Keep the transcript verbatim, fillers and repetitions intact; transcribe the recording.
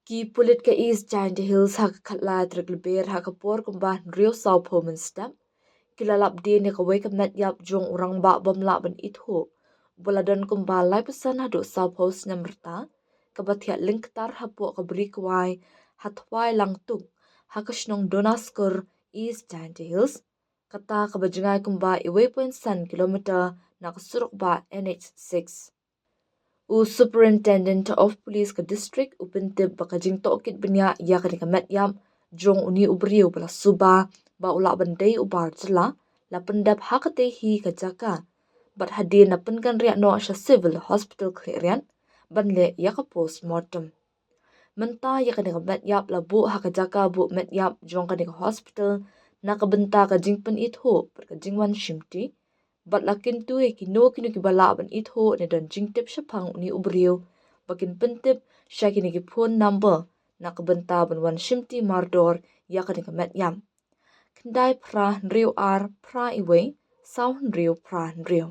Ki pulit ka East Jaintia Hills ha ka khatlai tarik Lber ha ka por kumba hynriew sawphew mynstep ki la lap dien ïa kawei ka met ïap jong u rangbah bym lah ban ithuh, ba la don kumba laiphew san haduh sawphew snem rta, kaba thiah lyngktar hapoh ka Bri Kwai ha Thwai Langtuk, ha ka shnong Donaskur, East Jaintia Hills, kata kaba jngai kumba wei point san kilometer na ka surok bah N H six. U Superintendent of Police ka district u pyntip ba ka jingtohkit bniah ïa kane ka met ïap jong une u briew ba la suba ba u lah ban dei u bar jylla la pyndep ha katei hi ka jaka, bad hadien la pynkynriah noh sha Civil Hospital Khliehriat ban leh ïa ka postmortem. Mynta ïa kane ka met ïap la buh ha ka jaka buh met ïap jong kane ka hospital na ka bynta ka jingpynithuh bad ka jingwan shimti, bad la kyntu ïa kino kino kiba lah ban ithuh ne don jingtip shaphang une u briew ba kin pyntip sha kine ki phone number na ka bynta ban wan shimti mardor ïa kane ka met ïap. Khyndai phra hynriew ar phra wei saw hynriew phra hynriew.